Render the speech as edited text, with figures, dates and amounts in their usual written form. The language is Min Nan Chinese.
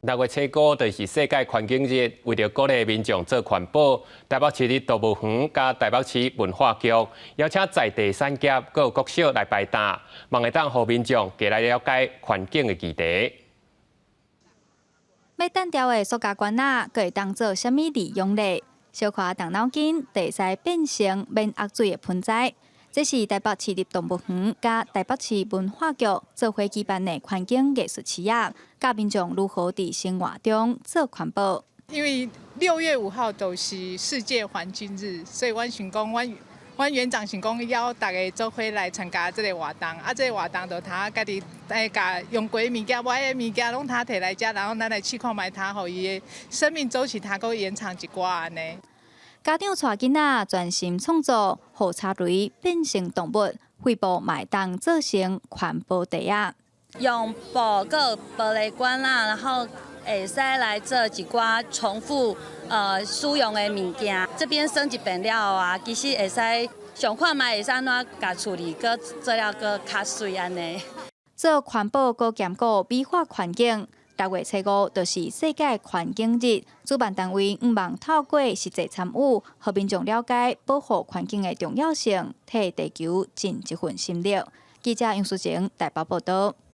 六月初五就是世界環境日，為著鼓勵民眾做環保，台北市立動物園佮台北市文化局邀請在地產業閣有國小來擺檔，望會當予民眾加來了解環境的議題。欲擲掉的塑膠罐仔，閣會當做啥物利用咧？小可動腦筋，會使變成免壓水的盆栽。這是台北市立動物園佮台北市文化局做伙舉辦的環境藝術市仔，教民眾如何佇生活中做環保。因為6月5號都是世界環境日，所以阮想講，阮園長想講邀逐家做伙來參加這个活動，啊，這个活動就通家己來共用過的物件、無愛的物件攏通提來遮，然後咱來試看覓通，予伊的生命週期通閣延長一寡按呢。家長帶囡仔專心創作，予柴雷變成動物，廢布嘛會當做成環保袋仔。用布閣玻璃罐仔，然後會使來做一寡重複使用的物件。這邊耍一遍了後啊，其實會使想看覓會使按怎共處理，閣做了閣較媠按呢。做環保閣兼顧美化環境。六月初五就是世界環境日，主辦單位向望透過實際參與，予民眾了解保護環境的重要性，替地球盡一份心力。記者楊淑晴台北報導。